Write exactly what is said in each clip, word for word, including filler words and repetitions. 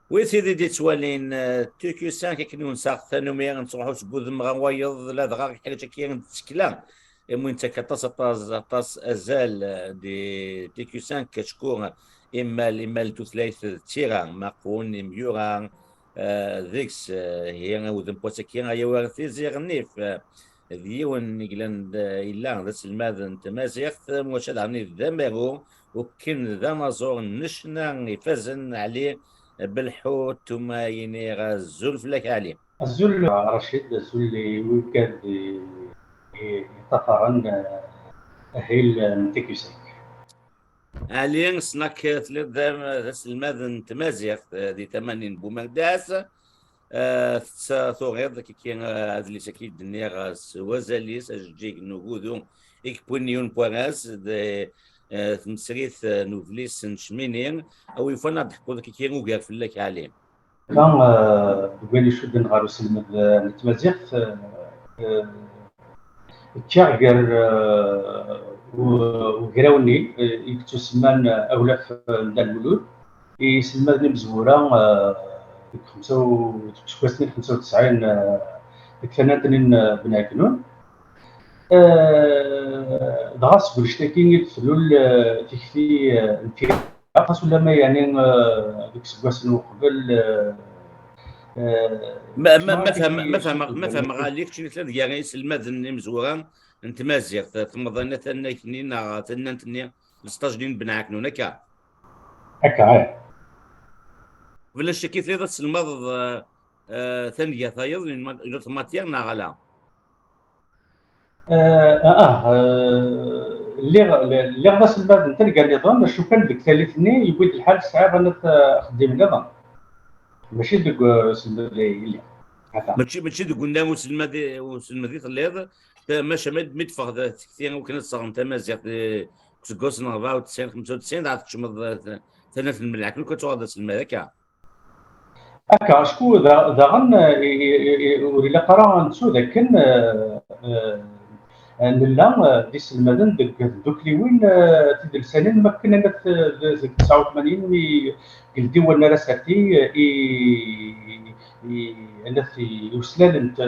Wi tid i d-yettwalin, eh, T Q cinq, akken i wen-saɣ tanumi nettruḥu seg udem ɣer wayeḍ, ladɣa ḥaǧa akka n tsekla, imi nettak aṭas, aṭas, aṭas azal, eh, di T Q cinq, acku imal, imal n tutlayt d tira, maqun, imyura, eh, deg-s, eh, hi udem n wass-agi, ayaw ar tizi ɣennif, eh, d yiwen i yellan d, yella d aselmad n tmaziɣt, maca daɣen d amaru, ukken d anaẓur n ccna ifazen, Ɛli Belḥut, uma yiniɣ azul fell-ak, Ɛli. Azul, Racid, azul i wigad i, i, yeṭṭafaren, eh, ahil n T Q cinq. Ɛli, ssneɣ-k telliḍ d am-, d aselmad n tmaziɣt, eh, di tama-nni n Bumerdas. Eh, tett-, turiḍ kiki, eh, adlis-agi i d-nniɣ, eh, s wazal-is, ajeǧǧig n ugudu i yewwin yiwen n warraz, d, eh, tmesrit, eh, n udlis n Cmini. A wi yufan ad d-teḥkuḍ kiki ugar fell-ak, Ɛli. Kan, eh, deg wayen icudden ɣer uselmed, eh, n tmaziɣt, eh, eh, kkiɣ gar, eh, u-, ugraw-nni, eh, i yettusemman, eh, Awlaf, eh, n Dda Lmulud, i yiselmaden imezwura, eh, deg xemsa u-, deg useggas-nni n xemsa u tesɛin, eh, deg tannant-nni n, eh, Ben Ɛeknun. Eh, dɣa seg wannect-agi i d-tlul, eh, tikti, eh, n tira, xas ulamma yeɛni, eh, deg iseggasen n uqbel, eh, eh, ma, ma, ma fehmeɣ, ma fehmeɣ, ma fehmeɣ, Ɛli, keččini tella gar iselmaden imezwura n tmaziɣt, tmeḍ-, tannayt-nni neɣ tannant-nni, lesṭaj-nni n Ben Ɛeknun, akka? Akka, eh. Qbel annect-agi, tella tselmadeḍ, eh, eh, tanga tayeḍ, une ma-, une autre matière, neɣ ala? Eh, ah, ah, eh, lliɣ, lliɣ d aselmad n terga nniḍen, acu kan deg tallit-nni yewwi-d lḥal sɛiɣ anat, eh, axeddim nniḍen. Mačči deg, eh, uselmed i lliɣ. Ata. Mačči, mačči deg unnar uselmad i, uselmed i telliḍ, ta-, maca ma, mi d-teffeɣ d-, tekti akken ad tesseɣrem tamaziɣt, eh, deg useggas n rebɛa u tesɛin, xemsa u tesɛin, dɣa tkecmeḍ, eh, t-, tannat n Melɛek, lukan tuɣaleḍ d aselmad, akka? Akka, acku da-, daɣen, eh, i, i, i, ur ilaq ara ad nettu d akken, eh, eh, eh, nella, eh, d iselmaden deg tdukliwin, eh, tidelsanin, makken anat, eh, d-, deg tesɛa u tmanyin mi deg ldiwan ara sati, eh, i, i, anat i uslal n t-,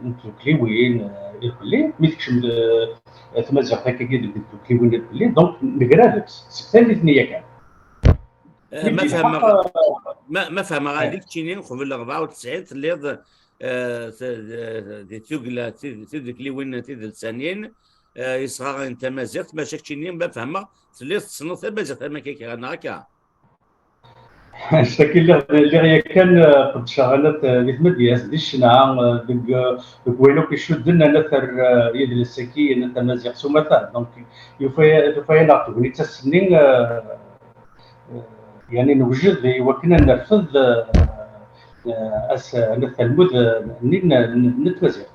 n tdukliwin, eh, irkelli, mi tekcem, eh, tmaziɣt akkagi deg tdukliwin irkelli, donc negra deg-s, seg tallit-nni yakan. Eh, ma fehmeɣ, ma, ma fehmeɣ, eh, Ɛli, keččini, qbel rebɛa u tesɛin, telliḍ, eh, t-, eh, di tugla, tid-, tidukliwin tidelsanin, eh, yesɣarayen tamaziɣt, maca keččini, ma fehmeɣ, telliḍ tessneḍ tamaziɣt am akka kra, neɣ akka? Ass-agi lliɣ, lliɣ yakan, eh, qeddceɣ anat, eh, di tmedyazt, di ccna, eh, deg, eh, deg wayen akk icudden anat ar, eh, yidles-agi, anat tamaziɣt s umata. Donc, yufa-, tufa-yaneɣ tegnit ass-nni, eh, eh, yani newjed i wakken ad nerfed, eh, eh, as-, anat talmud, eh, nni n, n, n tmaziɣt.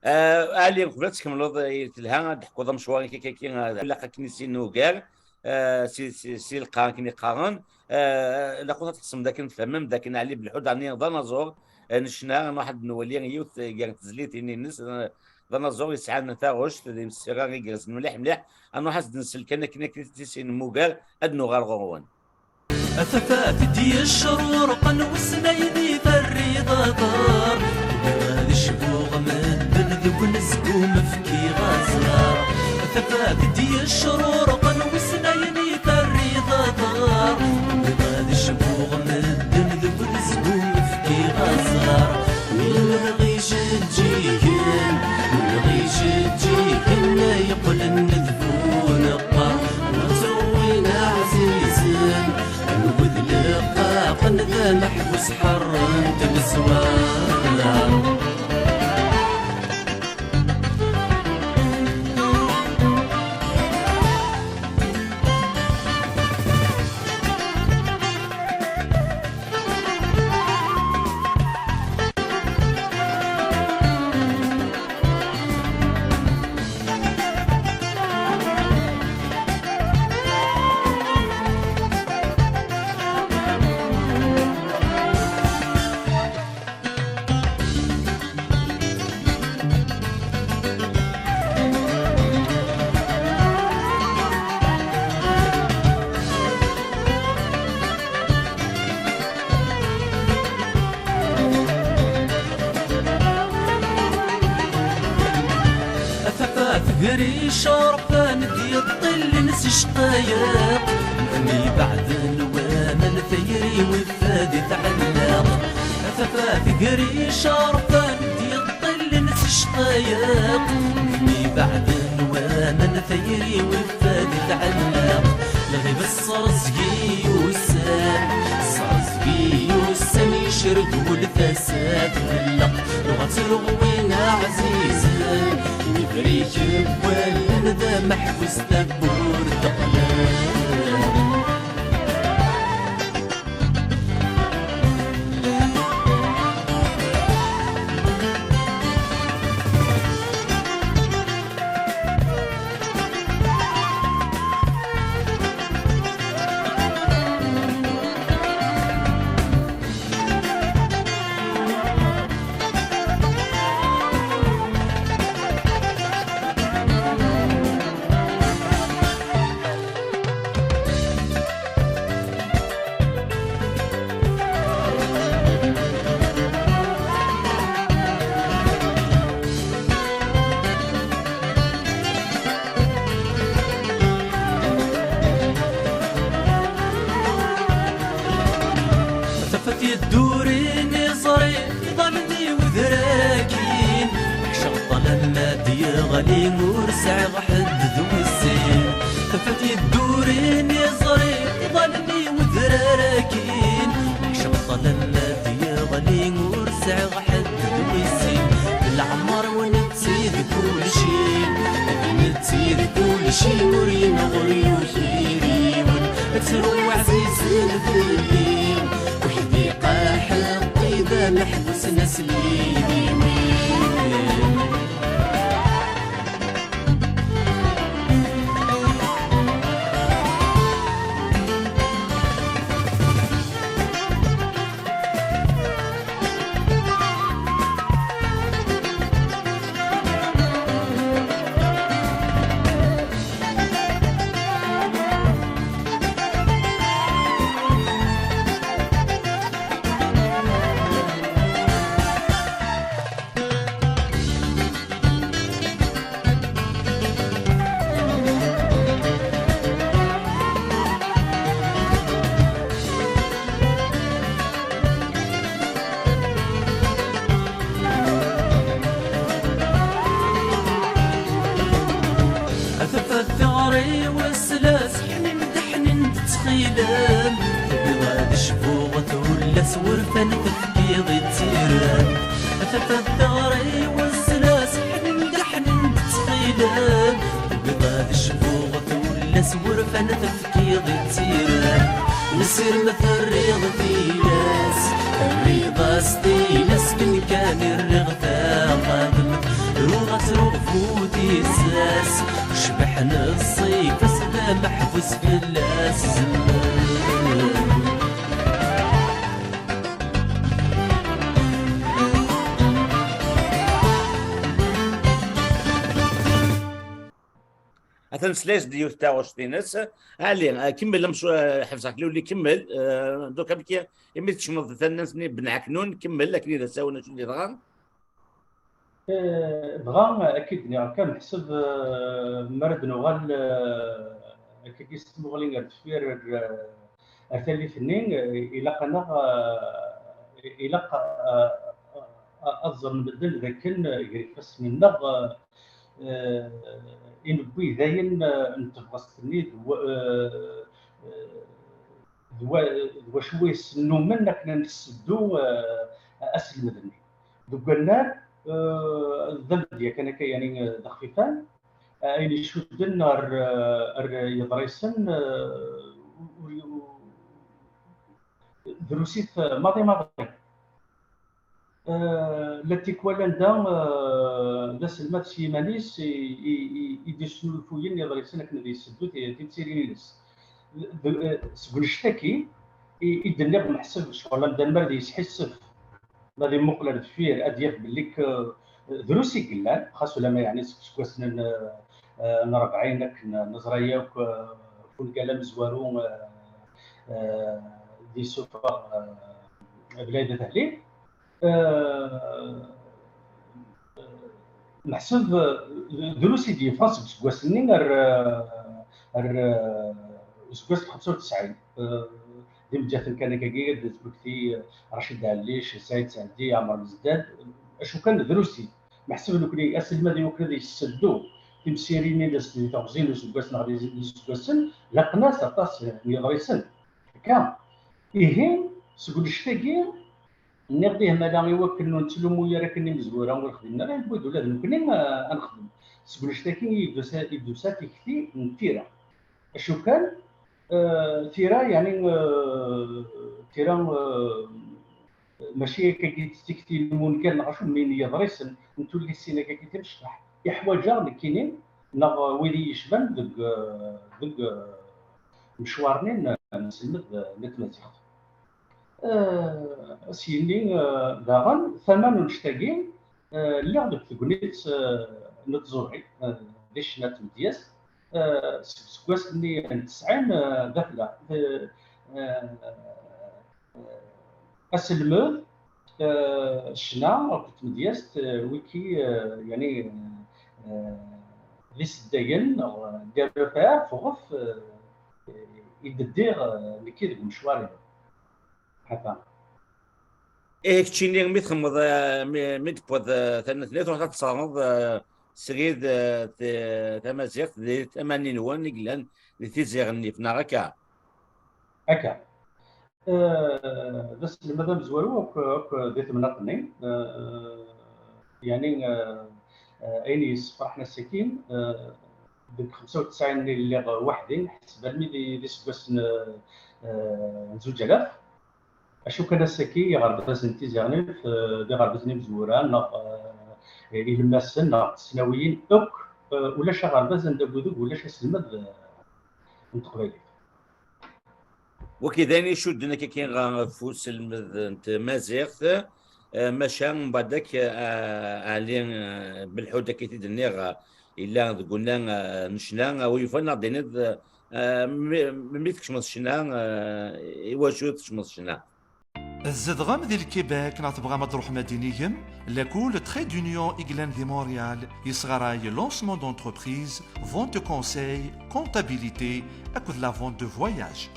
Eh, Ɛli, qbel ad tkemmleḍ, eh, telha ad d-teḥkuḍ amecwar-ik akka, akka, eh, ilaq ad k-nissin ugar, eh, si, si, si lqaɛ akken i qqaren. Eh, ilaq ad tḥessem d akken tfehmem d akken Ɛli Belḥud, ɛni d anaẓur, eh, n ccna, ad nruḥ ad nwali yiwet, eh, gar tezlitin-ines, eh, d anaẓur yesɛan taɣect d imsirra igerrzen mliḥ, mliḥ. Ad nruḥ ad s-d-nsel kan akken, akken i tt-issinem ugar, ad nuɣal ɣur-wen. A tafat d-yecrurqen wissen ayen i terriḍ aḍar, wwiɣ ad cbuɣ medden deg unezgum fkiɣ azar. A tafat d-yecrurqen wissen ayen i terriḍ aḍar, wwiɣ ad cbuɣ medden deg unezgum fkiɣ azar. Win ɣ-ijeǧǧigen, win ɣ-ijeǧǧigen yeqqlen d bu neqqar, ur ttewwin ɛzizen. Anwa d leqqaqen d ameḥbus ḥerren tmeswara. Gar icerfan d-yeṭṭillen s ccqayeq, mi beɛden waman tayri-w fad i tɛelleq. A tafat gar icerfan d-yeṭṭillen s ccqayeq, mi beɛden waman tayri-w fad i tɛelleq. Lɣib sseṛzgi ussan, sseṛzgi ussan, yecrek wul tasa tfelleq. Uɣ ad truɣ win ɛzizen, ibriken n wallen d ameḥbus tawwurt teɣleq. Tafat yeddurin iẓri, iḍallen-iw drakin. Ḥcaɣ ṭṭalama d-yeɣli ur sɛiɣ ḥedd d wis-sin. Tafat yeddurin iẓri, iḍallen-iw drakin. Ḥcaɣ ṭṭalama d-yeɣli ur sɛiɣ ḥedd d wis-sin. Leɛmer-iw netti d kulci, netti d kulci, ur yenɣur yuki yiwen. Ad tru ɛzizen fell-i, weḥd-i qaḥeṭ-i d ameḥbus n aslidiwin. A tafat tiɣri weslas, ḥnin d ḥnin d ttxilem, tewwiḍ ad cfuɣ tullas wurfan tefkiḍ i tirem. A tafat tiɣri weslas, ḥnin d ḥnin d ttxilem, tewwiḍ ad cfuɣ tullas wurfan tefkiḍ i tirem. Nesirem terriḍ tilas, terriḍ-as tilas, ken kan i rriɣ taxademt. Ruɣ ad truɣ bu tissas, cbeḥ n ṣṣif-as d ameḥbus fell-as zemmer. Atan tesla-as-d yiwet taɣect-ines. Ali, eh, kemmel, amcu-, eh, ḥebseɣ-k luli, kemmel. Eh, donc, amek i, imi tecmeḍ tannant-nni Ben Ɛeknun, kemmel, akken i d asawen acu d-yeḍran. Eh, dɣa, akka i d-nniɣ, kan ḥseb, eh, mi ara d-nuɣal, eh, akka i s tmuɣli ar deffir, ar, eh, ar tallit-nni, eh, ilaq-aneɣ, eh, ilaq, eh, eh, ad ẓren medden d akken, eh, gar ifassen-nneɣ, eh, eh, i newwi d ayen, eh, n tebɣest-nni d wa-, eh, eh, d wa-, d wacu i s-nnumen akken ad nesseddu, eh, aselmed-nni. Deg wannar, eh, d amedya kan akka, yani, eh, d axfifan, eh, ayen icudden ar, eh, ar yeḍrisen, eh, ur, ur, drus-it, eh, maḍi maḍi. Eh, la tikwal anda, eh, d aselmad s yiman-is i, i, i, i d-yesnulfuyen iḍrisen akken ad yesseddu ti-, timsirin-ines. D-, eh, seg unect-agi i, i d-nniɣ meḥseb ccɣel amdan mi ara d-yesḥissef, ma ad imuqel ar deffir, ad yaf belli k-, drus i yellan, xas ulama yeɛni seg iseggasen n, eh, n rebɛin akken neẓra yakk, eh, ɣef ungal amezwaru, eh, eh, d-yessufeɣ, eh, Belɛid At Hli. Eh, meḥsub, eh, Drus i d-yeffɣen seg useggas-nni ar, ar useggas n xemsa u tesɛin. D imedyaten kan akkagi, ad d-tmekti Racid Ɛellic, Saɛid Saɛdi, Ɛmer Mezdad, acu kan drus i. Meḥsub nekni aselmad i wakken ad yesseddu timsirin-ines di teɣzi n useggas neɣ di iseggasen, laqen-as aṭas n yeḍrisen. Akka, ihi, seg unect-agi, nniɣ-d ih mala i wakken ur nettlumu ara akken imezwura ur xdimen ara, yewwi-d ula d nekni, eh, ad nexdem. Seg unect-agi i d-tusa, i d-tusa tikti n tira. Acu kan, eh, tira, yeɛni, eh, tira, eh, mačči akkagi d tikti n wungal neɣ acu, mi n yeḍrisen n tullisin akkagi timecṭaḥ. Iḥwaǧ-aɣ nekkini, neɣ wid i yecban deg, eh, deg, eh, mecwar-nni n, n uselmed, eh, n tmaziɣt. Eh, as yini, eh, daɣen, tama n unect-agi, eh, lliɣ deg tegnit, eh, n tẓuri, eh, di ccna n tmedyazt, eh, seg useggas-nni n tesɛin, eh, d afla. Eh, eh, aselmed, eh, ccna akked tmedyazt, eh, wiki, eh, yani, eh, d iseddayen, neɣ des repères, ɣef, eh, i d-ddiɣ, eh, nekki deg umecwar-inu. Atan. Ihi keččini mi txemmeḍ, eh, mi, mi d-tewweḍ, eh, tanatni, truḥ ad teẓreḍ, eh, srid, eh, t-, tamaziɣt di tama-nni-nwen i yellan di Tizi Ɣennif, neɣ akka? Akka. Eh, d aselmad amezwaru akk, akk di temnaḍt-nni. Eh, yani, eh, eh, ayen yessefraḥen ass-agi, eh, deg xemsa u tesɛin-nni lliɣ weḥd-i, ḥseb almi di, di iseggasen, eh, eh, n zuǧ alaf. Acu kan ass-agi, iɣerbazen n Tizi Ɣennif, eh, d iɣerbazen imezwura, neɣ, eh, ilemmasen, neɣ tesnawiyin, akk, eh, ulac aɣerbaz anda deg udeg ulac aselmad, eh, n teqbaylit. Wagi d ayen icudden akka ɣef uselmed n tmaziɣt, eh, maca mbeɛd akka, eh, Ɛli, eh, Belḥud, akka i t-id-nniɣ, eh, yella deg unna, eh, n ccna, eh, wi yufan ad d-tiniḍ, eh, mi, mi tkecmeḍ ccna, eh, iwacu tkecmeḍ ccna? Tzedɣem di Lkibek neɣ tebɣam ad d-truḥem ad d-inigem? Lakul Trait d'Union i yellan di Montréal yesɣaray lancement d'entreprise, vente de conseil, comptabilité akked la vente de voyage.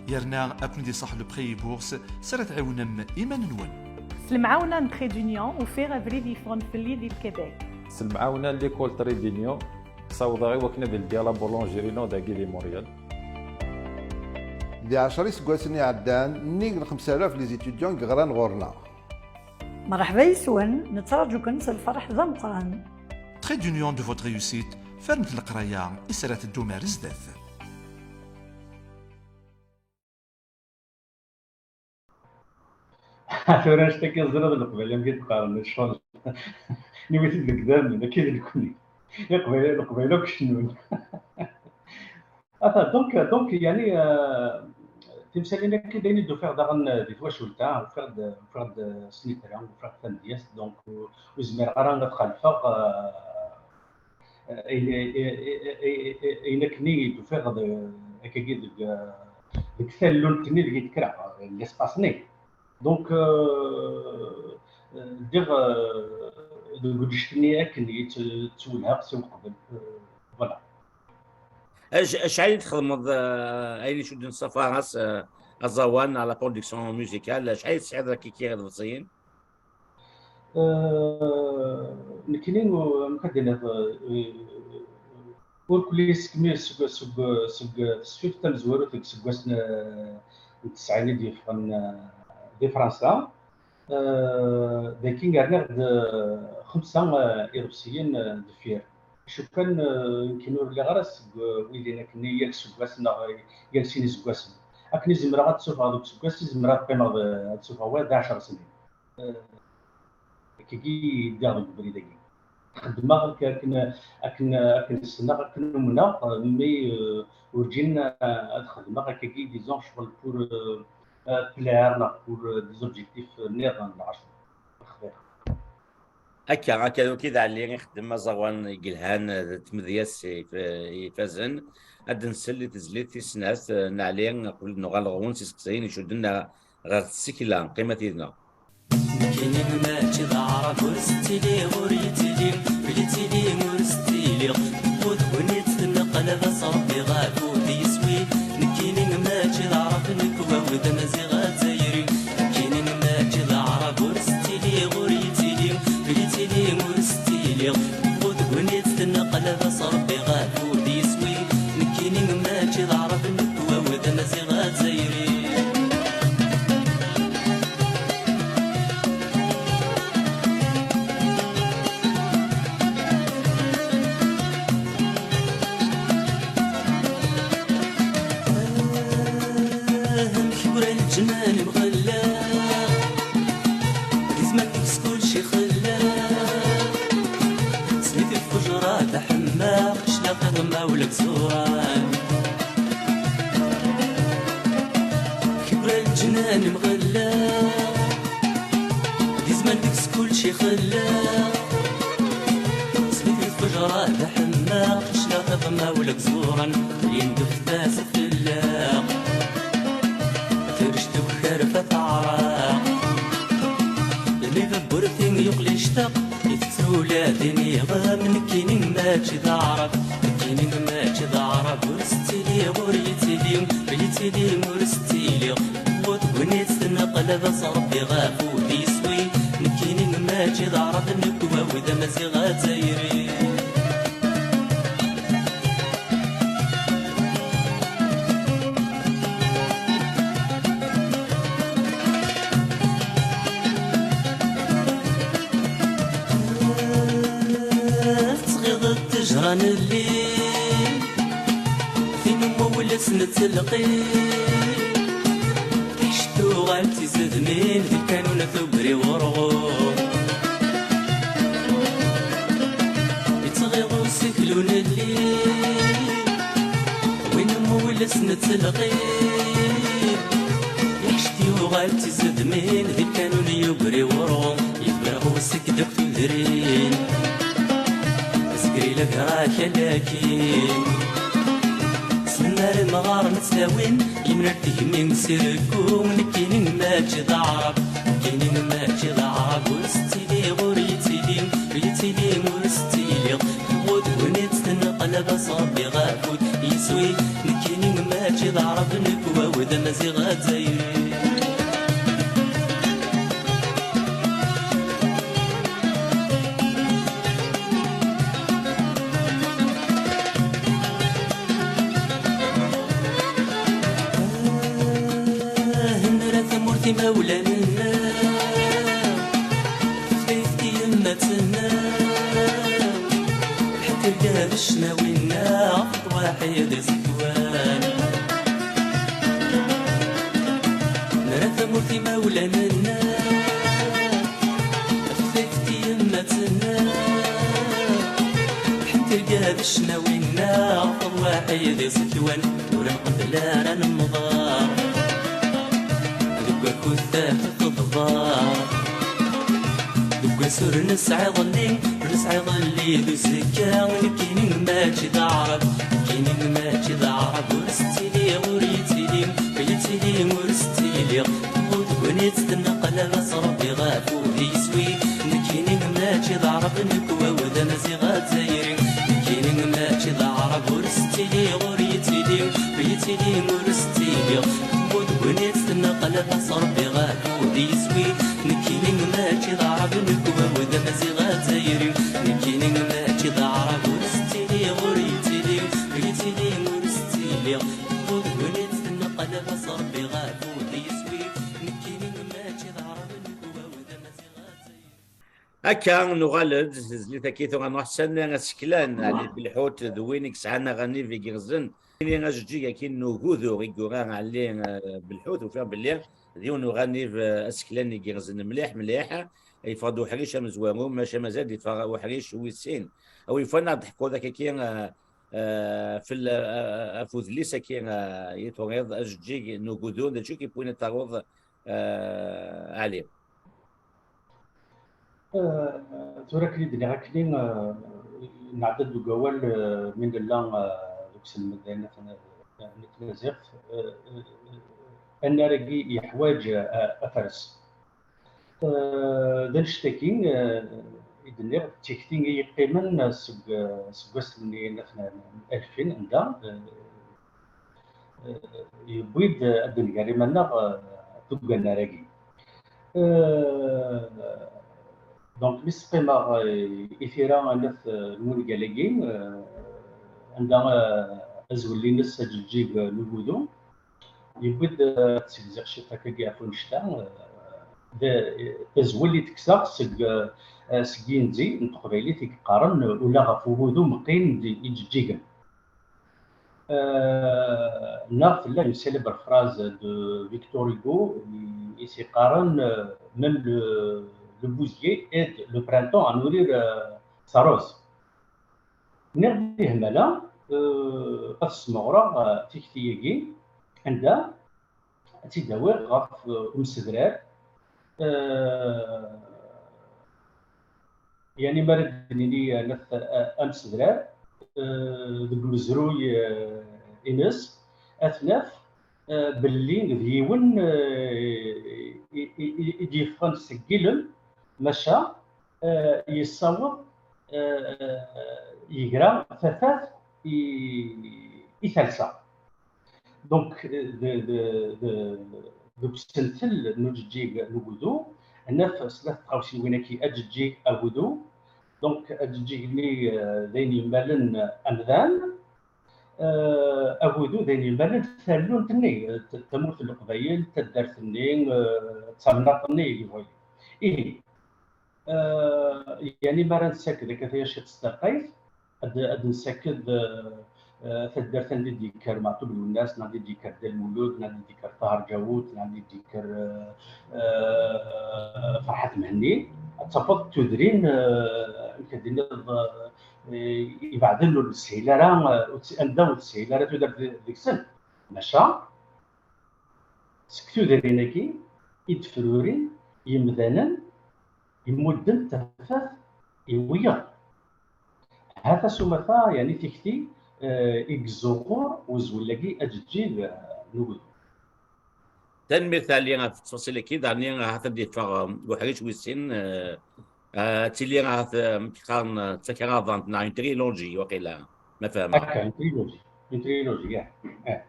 Yerna ad ken-id-iṣaḥ le prêt et bourse s ara tɛiwnem iman-nwen. S lemɛawna n Trait d'Union, ufiɣ abrid yeffɣen fell-i di Lkibek. S lemɛawna n l'école Trait d'Union, ssawḍeɣ i wakken ad ldiɣ la boulangerie-inu dagi di Montréal. Di ɛecra iseggasen iɛeddan, nnig n xemsa alaf les étudiants i yeɣran ɣur-neɣ. Mreḥba yes-wen, nettraǧu-ken s lferḥ d ameqqran. Trait d'Union de votre réussite, fernet leqraya i s ara teddum ar zdat. Tura anect-agi teẓriḍ, Leqbayel amek i d-qqaren, ccɣel. Niwi-t-id deg idammen, akka d nekni. Iqbayel, Leqbayel akk cennun. Ata, donc, donc, yani, euh, timsalin akka d ayen i d-ufiɣ daɣen, euh, di twacult-a, ufiɣ-d, ufiɣ-d, euh, snitra, ufiɣ-d tamedyazt, donc, euh, ur zmireɣ ara ad xalfeɣ, euh, ayen, ayen akken i d-ufiɣ d-, akkagi deg, deg tallunt-nni deg i d-kkreɣ, l'espace-nni. Donc, euh, euh, ddiɣ, euh, deg uject-nni akken i tt-, ttwelhaɣ si uqbel. Euh, voilà. Ac-, acḥal i txedmeḍ, euh, ayen icudden s tafaras, euh, aẓawan, à la production musicale, acḥal i tesɛiḍ akkiki iḍebsiyen? Euh, nekkini, amek ad d-iniḍ, euh, ur kulli sekmi seg, seg, seg tesfift tamezwarut deg iseggasen, euh, n tesɛin i d-yeffɣen, euh, di Fransa. Euh, dagi rniɣ-d, euh, xemsa, euh, iḍebsiyen, euh, deffir. Acu kan, euh, nekkini ur lliɣ ara seg, euh, wid-in akken yal seggas neɣ yal sin iseggasen. Akken i zemreɣ ad ssufɣeɣ deg useggas, i zemreɣ ad qqimeɣ d, ad ssufɣeɣ wayeḍ d ɛecra snin. Eh, akkagi i ddiɣ deg ubrid-agi. Xeddmeɣ ak-, akken, akken, akken ssneɣ, akken umneɣ, eh, mais, eh, urǧin, eh, ad xedmeɣ akkagi, disons, ccɣel pour, eh, eh, plaire neɣ pour, eh, des objectifs nniḍen neɣ acu. Xḍiɣ. Akka, akka, donc i d Ɛli ixeddem aẓawan i yelhan, eh, d tmedyazt i f-, ifazen. Ad nsel i tezlit tis snat, eh, n Ɛli, qbel ad nuɣal ɣur-wen s iseqsayen icudden ɣer tsekla. Qqimet yid-neɣ. Nekkini mačči d aɛrab, ur tettili, ur yettili, win Yettili ur s-ttiliɣ, tewweḍ tegnit tenneqlab, as Rebbi ɣef ur d-yeswi. Nekkini mačči d Aɛrab, nekk wawed amaziɣ azzayri. Nekkini mačči d Aɛrab, ur s-ttiliɣ, ur yettili, yettili ur s-ttiliɣ, tewweḍ tegnit tenneqlab, as Rebbi ɣef ur d-yeswi. Nekkini mačči d Aɛrab, nekk wawed amaziɣ azzayri. Amek ura leǧnan imɣella, izmer deg-s kulci xella. Snit ifujra d aḥemmeq, cclaqa d mawla gzuran. Kibra leǧnan imɣella, d izman deg-s kulci xella. Sbit ifejra d aḥemmeq, cclaɣ iḍma wala gzuran, yendef tasa fella. Terjt ukerfa taɛraq, lmi d burti yuqel ictaq. Itett ula d iniɣem, nekkini mačči d Aɛrab, nekkini mačči d Aɛrab, ur s-ttiliɣ, ur yettili, yettili, ur s-ttiliɣ. Tewweḍ tegnit tenneqlab, as Rebbi ɣef ur d-yeswi. Nekkini mačči d Aɛrab, nekk wawed amaziɣ azzayri. Tettɣiḍ ttejra n llil, tin umwul-s nettelqim. Tiḥcet tuɣal d tizedmin, di kanun tugri urɣu. Yettɣiḍ useklu n llil, win umwul-s nettelqim. Tiḥcet yuɣal d tizedmin, di kanun yugri urɣu. Yefreɣ usek deg tudrin, azger ila gra kalakin. Snemmer imɣaren ttawin, yemner tegmi s rekku. Nekkini mačči d Aɛrab, nekkini mačči d Aɛrab, ur s-ttili, ur yettili, ur yettili, ur s-ttiliɣ. Tewweḍ tegnit tenneqlab, as Rebbi ɣef ur d-yeswi. Nekkini mačči d Aɛrab, nekk wawed amaziɣ azzayri. Ah, nra tamurt imawlan-nneɣ, tafat yemma-tneɣ, ḥedd irga d ccnawi-nneɣ, waḥid iẓekwan. Nra tamurt imawlan-nneɣ, tafat yemma-tneɣ, ḥedd irga d ccnawi-nneɣ, waḥid iẓekwan. Ur nqebbel ara nemḍer deg wakud tafat teḍber. Deg wass ur nesɛi iḍelli, ur nesɛi iḍelli d uzekka. Nekkini mačči d Aɛrab, nekkini mačči d Aɛrab, ur s-ttiliɣ, ur yettili, ur yettili, ur s-ttiliɣ. Tewweḍ tegnit tenneqlab, as Rebbi ɣef ur d-yeswi. Nekkini mačči d Aɛrab, nekk wawed amaziɣ azzayri. Nekkini mačči d Aɛrab, ur s-ttiliɣ, ur yettili, ur yettili, ur s-ttiliɣ. Tewweḍ tegnit tenneqlab, as Rebbi ɣef ur d-yeswi. Nekkini mačči d Aɛrab, nekk wawed amaziɣ azzayri. Nekkini mačči d Aɛrab, ur s-ttiliɣ, ur yettili, ur yettili, ur s-ttiliɣ. Tewweḍ tegnit tenneqlab, as Rebbi ɣef ur d-yeswi. Nekkini mačči d Aɛrab, nekk wawed amaziɣ azzayri. Akka, nuɣal-d s tezlit-agi tura n Uḥsan Aseklan, Ɛli Belḥut d win i yesɛan aɣanib igerrzen. Ini ajeǧǧig-agi n ugudu i yura Ɛli, eh, Belḥut, ufiɣ belli d yiwen n uɣanib, eh, aseklan igerrzen mliḥ, mliḥ. Yeffeɣ-d uḥric amezwaru, maca mazal d-yeffeɣ uḥric wis sin. A wi yufan ad d-teḥkuḍ akka-agi, eh, eh, fell-, eh, ɣef udlis-agi, eh, i turiḍ, ajeǧǧig n ugudu, d acu i k-yewwin ad taruḍ, eh, Ɛli? Eh, tura akken i d-nniɣ akkenni, eh, nɛedda-d deg wawal, eh, mi nella, eh, deg uselmed n, n tmaziɣt, eh, eh, annar-agi yeḥwaǧ, eh, afares. Eh, d annect-agi, eh, i d-nniɣ d tikti i yeqqimen seg, seg wass-nni n alfin, anda, eh, eh, yewwi-d ad d-nger iman-nneɣ, eh, deg unnar-agi. Eh, donc, mi s-qqimeɣ, eh, i tira n at, eh, n wungal-agi, eh, anda, eh, azwel-ines aǧeǧǧig n ugudu, yewwi-d, eh, ad t-segziɣ ciṭ akkagi ɣef wanect-a, eh, d, d azwel i d-kkseɣ seg, eh, seg yinzi n teqbaylit i yeqqaren, eh, ula ɣef ugudu meqqin d iǧeǧǧigen. Eh, neɣ tella une célèbre phrase de Victor Hugo i, i s-yeqqaren, eh, même le, le bousier aide le printemps à nourrir, eh, sa rose. Nniɣ di hmala, eh, ad smeɣreɣ, eh, tikti-agi, anda ad tt-id-awiɣ ɣef, eh, umsedrar, eh, yani mi ara d-nini, eh, naf, eh, amsedrar, eh, deg umezruy, eh, ines, ad t-naf, eh, belli d yiwen, eh, i, i, i, i d-yeffɣen seg yilem, maca, eh, yessaweḍ, eh, yegra tafat i, i talsa. Donc, de, de, de, deg usentel n ujeǧǧig n ugudu, naf snat tɣawsiwin-agi, ajeǧǧig, agudu. Donc, ajeǧǧig-nni, eh, d ayen yemmalen amdan, eh, agudu d ayen yemmalen tallunt-nni, eh, t-, tamurt n Leqbayel, taddart-nni, eh, d tamnaḍt-nni, ihi. Eh, yani mi ara nessaked akka taya ciṭ s taqbaylit, ad, ad nessaked, eh, eh, taddart anda i d-yekker Meɛtub Lwennas, neɣ anda i d-yekker Dda Lmulud, neɣ anda i d-yekker Ṭaher Ǧawut, neɣ anda i d-yekker, eh, eh, Ferḥat Mhenni, ad tafeḍ tudrin, eh, amek ad d-tiniḍ, eh, ibeɛden ur neshil ara, eh, ur ts-, anda ur teshil ara tudert de-, deg-sen. Maca, seg tudrin-agi i d-frurin yimdanen, immudden tafat i wiyaḍ. Ha-t-a s umata, yani tikti, eh, i yeẓẓuɣur uzwel-agi aǧeǧǧig, eh, n ugudu. Tanemmirt a Ɛli ɣef ttfaṣil-agi, daɣen ahat ad d-iffeɣ, eh, uḥric wis sin, eh, eh, ad tili ahat, eh, amek qqaren, eh, d takraḍant neɣ une trilogie, waqila, ma fehmeɣ. Akka, une trilogie, une trilogie, ya. Eh.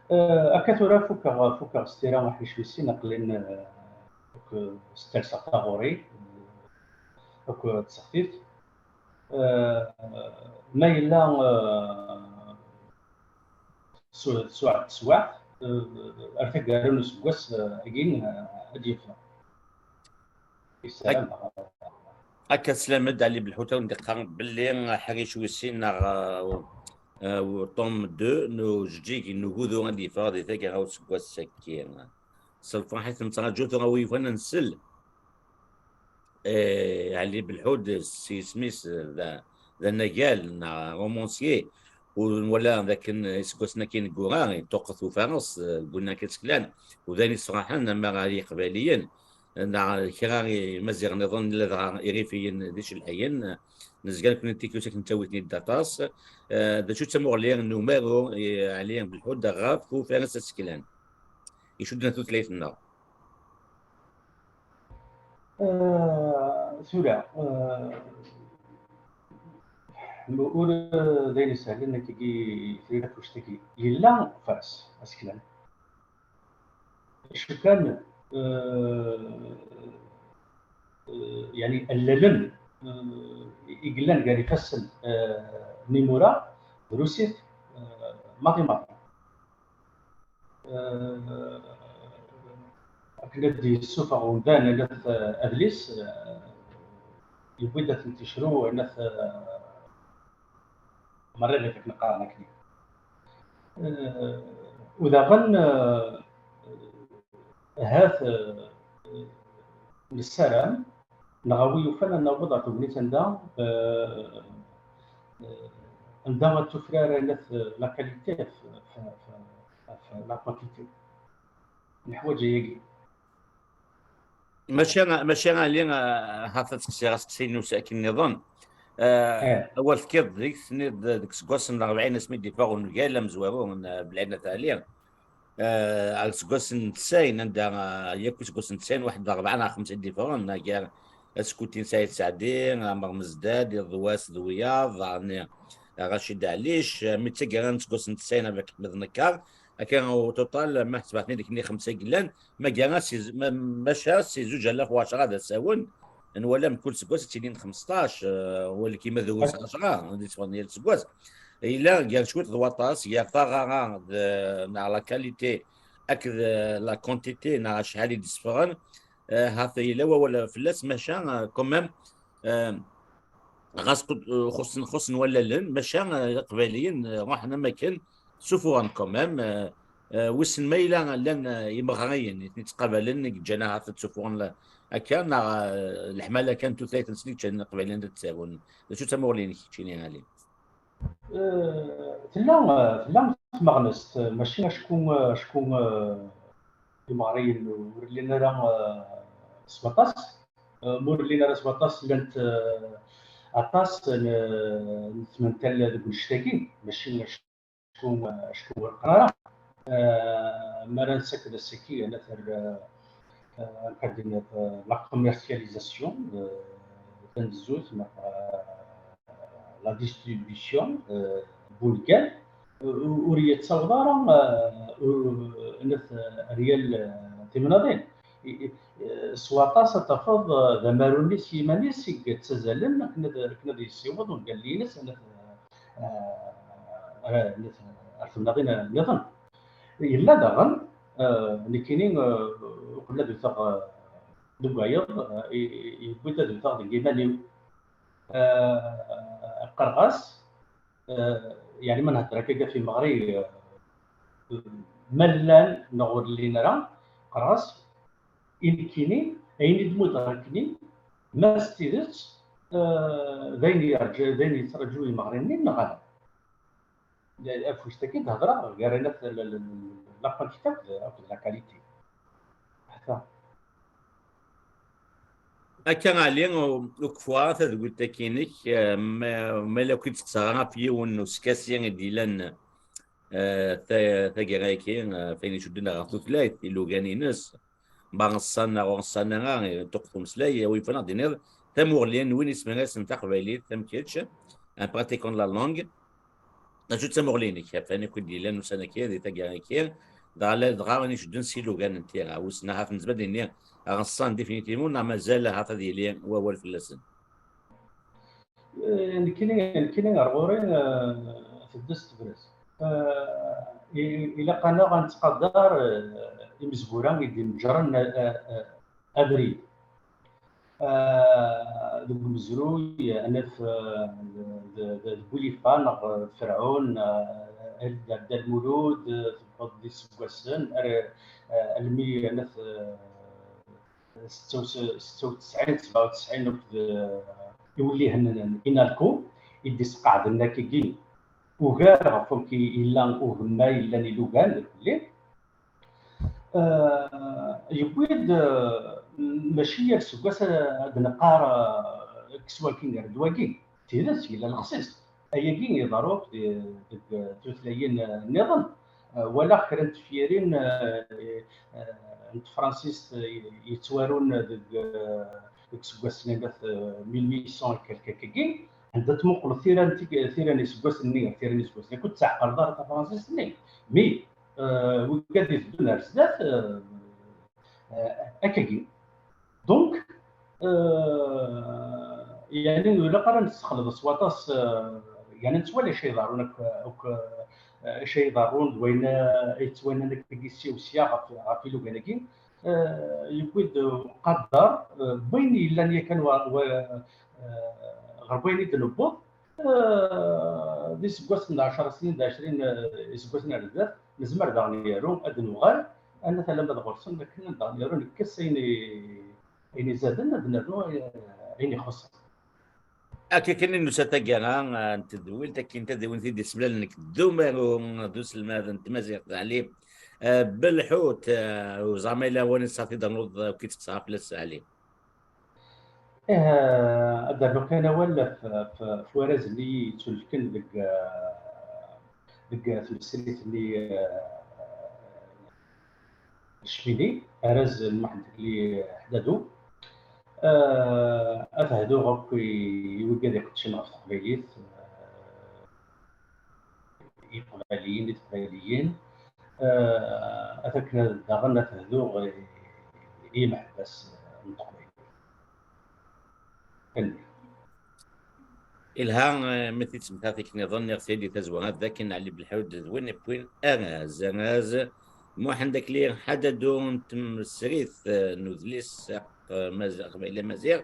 Eh, akka tura fukeɣ, fukeɣ s tira uḥric wis sin, aql-in, eh, akk stalseɣ taɣuri, eh, akk tseɣtit. Eh, ma yella, eh, su-, teswaɛt, teswaɛt, eh, ar taggara n useggas, eh, agi, eh, ad d-yeffeɣ. Yessaram. Ak-, akka teslam-d, Ɛli Belḥut, a wen-d-iqqar belli aḥric wis sin neɣ, eh, eh, u tome deux n ujeǧǧig n ugudu ad d-yeffeɣ di taggara n useggas-agi. S lferḥ i t-nettraǧu, tura wi yufan ad nsel. Eh, Ɛli Belḥud, s yisem-is, d, d anagal neɣ romancier, ur nwala d akken iseggasen-agi ineggura, iṭuqqet ufares, eh, deg winna kan seklan, u d ayen yessefraḥen, ama ɣer Yiqbayliyen, neɣ kra imaziɣen nniḍen, ladɣa Irifiyen d icelḥiyen, nezga nekkni tikwit akken ttawit-ten-id aṭas. Eh, d acu d tamuɣli n umaru, eh, Ɛli Belḥud ɣef ufares aseklan icudden tutlayt-nneɣ? Eh, tura, eh, ur, d ayen isehlen akkagi tura takuct-agi. Yella ufares aseklan. Acu kan, eh, eh, yani, allalen, eh, i yellan gar ifassen, eh, n imura, drusit, eh, maḍi maḍi. Eh, akken ad d-yessufeɣ umdan, anat, eh, adlis, eh, yewwi-d ad tent-icru, anat, eh, merriɣit akken qqaren akni. Eh, u daɣen, eh, ahat, eh, nessaram, neɣ a wi yufan ad naweḍ ɣer tegnit anda, eh, eh, anda ad tufrar anat, eh, la qualité ɣef, ɣef, ɣef, ɣef la quantité. Neḥwaǧ ayagi. Maca, maca a Ɛli, eh, ha-t ad teksiɣ aseqsi-inu s akken nniḍen. Eh, eh, awal tekkiḍ deg, tenniḍ deg iseggasen n rebɛin asmi d-yeffeɣ ungal amezwaru n, eh, Belɛid n At Ɛli. Eh, ar iseggasen n tesɛin, anda, eh, yakk iseggasen n tesɛin, waḥed d rebɛa neɣ xemsa i d-yeffɣen, gar, Askuti n Saɛid Seɛdi, Ɛmer Mezdad, iḍ wass d wiyaḍ, daɣen Racid Ɛlic, mi d taggara n useggas n tesɛin avec Ḥmed Nekkar. Akka au total, ma ḥesbeɣ-ten-id akken xemsa i yellan, ma gar-, si-, ma-, maca si zuǧ alaf u ɛecṛa d asawen, nwala mkul seggas ad tilin xmesṭac, eh, wala kima d wis ɛecṛa, ad d-yesfeḍ yal seggas. Yella gar cwiṭ d waṭas, gar taɣara d, neɣ la qualité akked, eh, la quantité, neɣ acḥal i d-sefɣen, eh, hat yella wawal fell-as, maca, eh, quand même, eh, ɣas qu-, xuṣṣen, xuṣṣen wallalen, maca, eh, Iqbayliyen, eh, ruḥen am akken, sufuɣen quand même, eh, eh, wissen ma yella llan, eh, imeɣriyen i ten-ittqabalen, i yeǧǧan ahat ad sufuɣen la-, akka, neɣ, eh, leḥmala kan n tutlayt-nsen i yeǧǧan Iqbayliyen ad tt-arun. D acu d tamuɣli-inek keččini, Ali? Eh, tella, eh, tella tmeɣnest, eh, mačči acku, eh, acku, eh, imeɣriyen ur llin ara, eh, s waṭas. Eh, ma ur llin ara s waṭas, llant, eh, aṭas n, n tmental deg wannect-agi, mačči acku, acku ur qqar ara. Eh, mi ara nessaked ass-agi, ad nerr, eh, eh, amek ad d-tiniḍ, eh, la commercialisation, eh, tanezzut, neɣ, eh, la distribution, eh, bungal, eh, ur yettaweḍ ara, eh, ur, nat, eh, ar yal, eh, timnaḍin. I, i, eh, s waṭas ad tafeḍ, eh, d amaru-nni s yiman-is i yettazalen akken ad, akken ad yessiweḍ ungal-nni-ines, nat, eh, eh, nat, ar temnaḍin nniḍen. Yella daɣen, eh, nekkini, eh, uqbel ad wteɣ, eh, deg wayeḍ, eh, i, i, yewwi-d ad wteɣ deg yiman-iw. Eh, qqareɣ-as, eh, yeɛni ma nhedder akka ɣef imeɣri, eh, ma llan neɣ ur llin ara, qqareɣ-as, i nekkini, ayen i d-mudreɣ nekkini, ma s tidet, eh, d ayen yerǧa, d ayen yettraǧu yimeɣri-nni neɣ ala. Afus-agi d-hedreɣ gar la, la, la, la quantité akked, akked la qualité. Ata. Akka, Ali, ur, ur kfiɣ ara tadwilt-agi-inek, eh, ma, ma la ken-id-steqsaɣ ɣef yiwen n uskasi i d-yellan, eh, ta-, taggara-agi, eh, f ayen icudden ɣer tutlayt, ilugan-ines, ma ɣ-ṣṣan neɣ ur ɣ-ṣṣan ara, eh, tuqqet umeslay, eh, ur yufan ad d-tiniḍ tamuɣli n win ismirasen taqbaylit, am kečč, un pratiquant de la langue, d acu d tamuɣli-inek ɣef wayen akk i d-yellan ussan-agi di taggara-agi, dɣa la, dɣa ayen icudden s yilugan n tira, wissen ahat nezmer ad d-nini ɣ-ṣṣan définitivement neɣ mazal ahat ad yili wawal fell-asen? Eh, nekkini, nekkini ar ɣur-i, eh, tedda s tebrez. Eh, i-, ilaq-aneɣ ad nettqadar, eh, imezwura i d-ineǧren, eh, eh, abrid. Eh, deg umezruy, ad naf, eh, d, d, d, d Bulifa neɣ d Ferɛun, eh, d Dda Lmulud, eh, tewweḍ d iseggasen, ar, eh, almi ad naf, eh, setta u s-, setta u tesɛin, sebɛa u tesɛin akked, eh, iwellihen n, n Inalco i d-isqeɛden akkagi ugar ɣef wamek i yella ugemmay yellan ilugan d kulli. Eh, yewwi-d, eh, mačči yal aseggas ad, ad neqqar, eh, kkes wagi, err-d wagi. D tidet, yella lexṣiṣ. Ayagi iḍerru akk di, deg tutlayin, eh, nniḍen. Eh, walaɣ kra n tefyirin, eh, eh, n tefransist, eh, yettwarun deg, eh, deg iseggasen-nni, eh, mille huit cents et quelques akkagi, anda tmuqleḍ tira n tig-, tira n iseggasen-nni, tira n iseggasen, ur tettɛeqqleḍ ara tafransist-nni. Mi, eh, wigad iteddun ar zdat, eh, eh, akkagi. Donc, eh, yeɛni, ur ilaq ara nessexleḍ s waṭas, eh, yeɛni, nettwali acu iḍerrun akk, akk, eh, acu iḍerrun d wayen, eh, ay yettwanan akkagi sya u sya ɣef, ɣef ilugan-agi. Eh, yewwi-d uqadar, eh, n wayen yellan yakan wa, wa, eh, ɣer wayen i d-newweḍ. Eh, d iseggasen d ɛecṛa snin, d ɛecrin, eh, iseggasen ar zdat, nezmer daɣen yaru ad d-nuɣal, anat alamma d ɣur-sen, akken ad daɣen yaru nekkes ayen i, ayen izaden, ad nernu, eh, ayen ixuṣṣen. Akka kan i nusa taggara, eh, n tedwilt, akken tadiwin i d-isemlalen nekk d umaru d uselmad n tmaziɣt, Ɛli, eh, Belḥut, eh, u zeɛma yella wani tesɛiḍ i d-ternuḍ, eh, akk i teqsa ɣef fell-as, Ɛli? Ih, ad d-rnuɣ kan awal ɣef, ɣef, ɣef warraz-nni yettunefken deg, eh, deg tmesrit-nni, eh, Cmini, arraz n Muḥend Akli Ḥdadu. Ah, ad hduɣ akk i, i wigad iqeddcen ɣef teqbaylit, ah, i teqbayliyin, i teqbayliyin. Ah, ad akken daɣen ad hduɣ i, i yimeḥbas n teqbaylit. Tanemmirt. Ilha, eh, mi t-id-semta tikkniḍen, niɣ tili tazwara d akken Ɛli Belḥud d win iwwin araz, araz Muḥend Akli Ḥadadu n tmesrit, eh, n udlis, eh, Maz-, Aqbayli Amaziɣ,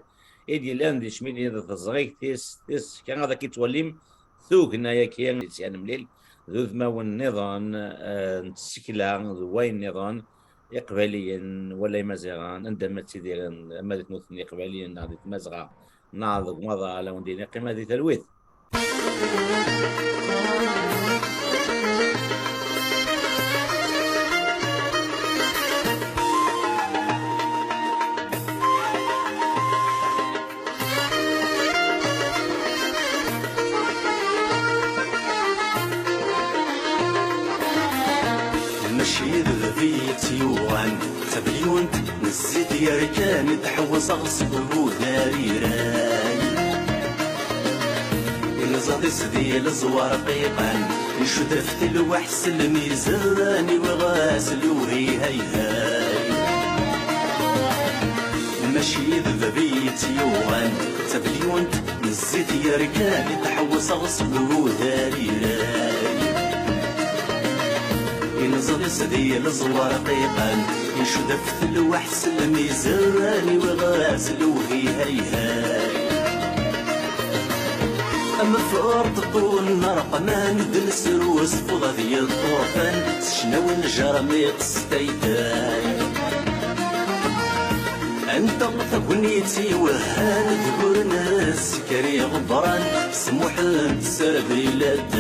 i d-yellan di tcmilin d teẓrigt tis, tis kraḍ. Ad k-ittwalim tugna-yaki i tt-nemlil d udmawen nniḍen, eh, n tsekla d wayen nniḍen, Iqbayliyen wala Imaziɣen, anda ma ttidiren, ama di tmurt n Iqbayliyen neɣ di Tmazɣa, neɣ deg umaḍal, ad wen-d-iniɣ qqimet di talwit. Mačči d bab i tt-yuɣen, d tabyunt n zzit yerkan i d-ḥewṣeɣ seg udariray. Ilẓad-is di leẓwa rqiqen, icudd ɣef telwaḥ s lmizan, iwiɣ-as lewhi hayhay. Mačči d bab i tt-yuɣen, d tabyunt n zzit yerkan i d-ḥewṣeɣ seg udariray. Ilẓad-is di leẓwa rqiqen, icudd ɣef telwaḥ s lmizan, iwiɣ-as lewhi hayhay. Am ferṭeṭṭu n ṛṛeqman d lesru s fḍa d yiṭṭurfan, s ccna n ljermiṭ s taytay. Anta tagnit iwehhan d gur n sker iɣebran, s Muḥend s rbilat.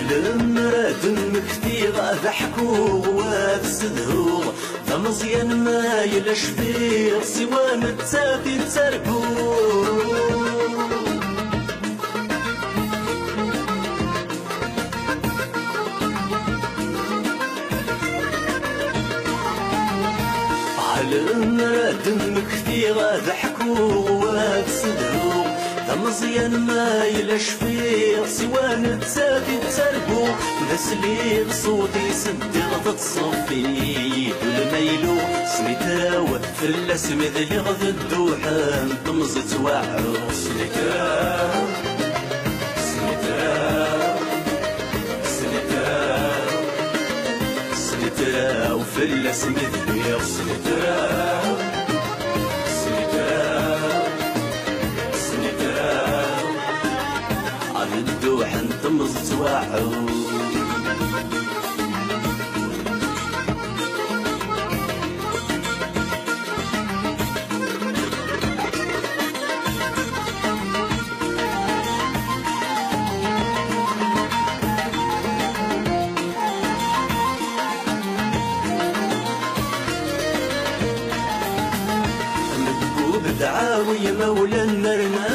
Lemmer ad mmektiɣ, ad ḥkuɣ, ad ssedhuɣ, d ameẓyan ma yella cfiɣ, siwa nettat i ttarguɣ. Lemmer ad d-mmektiɣ, ad ḥkuɣ, ad ssedhuɣ, d ameẓyan ma yella cfiɣ, siwa nettat i ttarguɣ. D asliɣ ṣṣut-is ddiɣ d ttṣeffi, d ulmaylu s mitraw, fell-as mi dliɣ d dduḥ n temẓi ttwaɛuɣ. S mitraw, s mitraw, s mitraw, s mitraw, fell-as mi dliɣ. S mitraw, s mitraw, s mitraw, ad dduḥ n temẓi ttwaɛuɣ. Mebbu bedɛawi imawlan nerna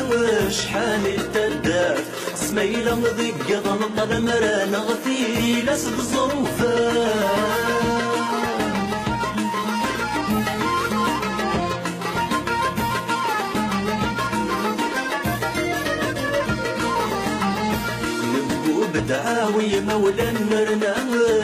acḥal i taddart. Smayla deg iḍ nṭal amran ɣef tilas d ẓẓrufa. Nebbu bedɛawi imawlan nerna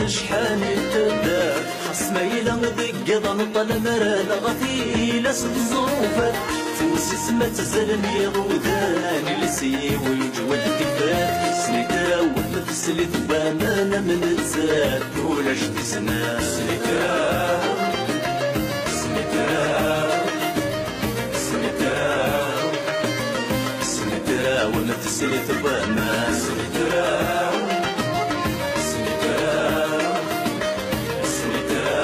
acḥal i taddart. Xas ma yella deg iḍ nṭal amran ɣef tilas d ẓẓrufat. Tewsis ma ttazalen yiɣudan, iles-iw yeǧwed tifrat. Snitra-w ma teslit waman am nettat, ulac di-s nnam. Snitra, snitra, snitra, snitra-w ma teslit waman. Snitra, snitra, snitra,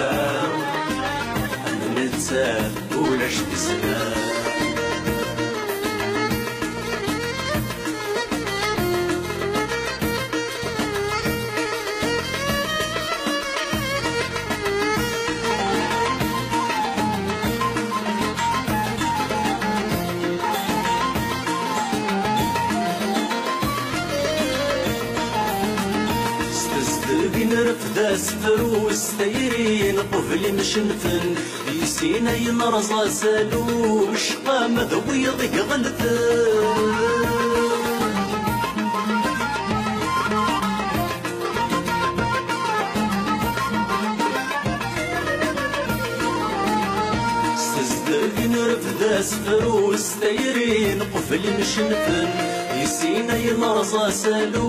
am nettat, ulac di-s nnam. Nerfed asefru s tayri, neqbel imcenfen, di sin ay nerẓ asalu, cqam d wiḍ iɣelten. S tezdeg nerfed asefru s tayri, neqbel imcenfen, di sin ay nerẓ asalu,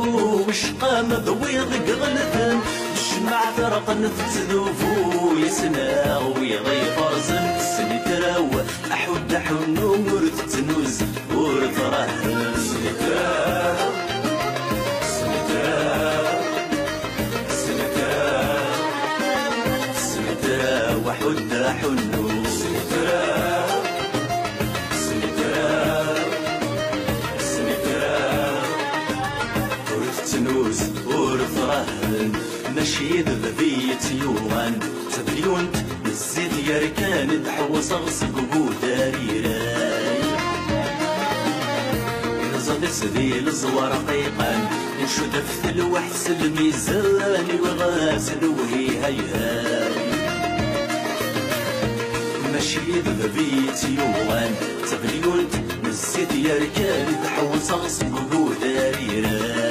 cqam d wiḍ iɣelten. Ccmaɛ terqen tettdubu, yes-neɣ wiḍ iferẓen, s letraw aḥudd aḥunnu, ur tettnuz ur tṛehhen. S letraw, s letraw, s letraw, s letraw aḥudd aḥunnu. S letraw, s letraw, s letraw, ur tettnuz ur tṛehhen. Mačči d bab i tt-yuɣan, d tadyunt n zzit yerkan, i d-ḥewṣeɣ seg ugudar iray. Inẓad-is di leẓwa rqiqen, icudd ɣef telweḥt s lmizan, iwiɣ-as lewhi hayhay. Mačči d bab i tt-yuɣan, d tadyunt n zzit yerkan, i d-ḥewṣeɣ seg ugudar iray.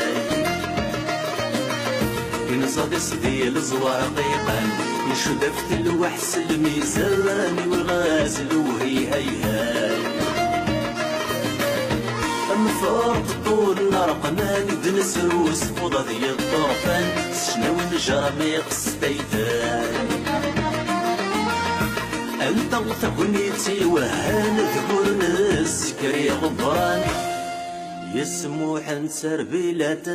Inẓad-is di leẓwa rqiqen, icudd ɣef telweḥt s lmizan, iwiɣ-as lewhi hayhay. Am ferṭeṭṭu n ṛṛeqman i d-nesru s fuḍa d yiṭṭurfan, s ccnawi n jermiq s taytan. Anta tagnit i wehhan d gur nezger iɣebran, yes Muḥend Serbilat.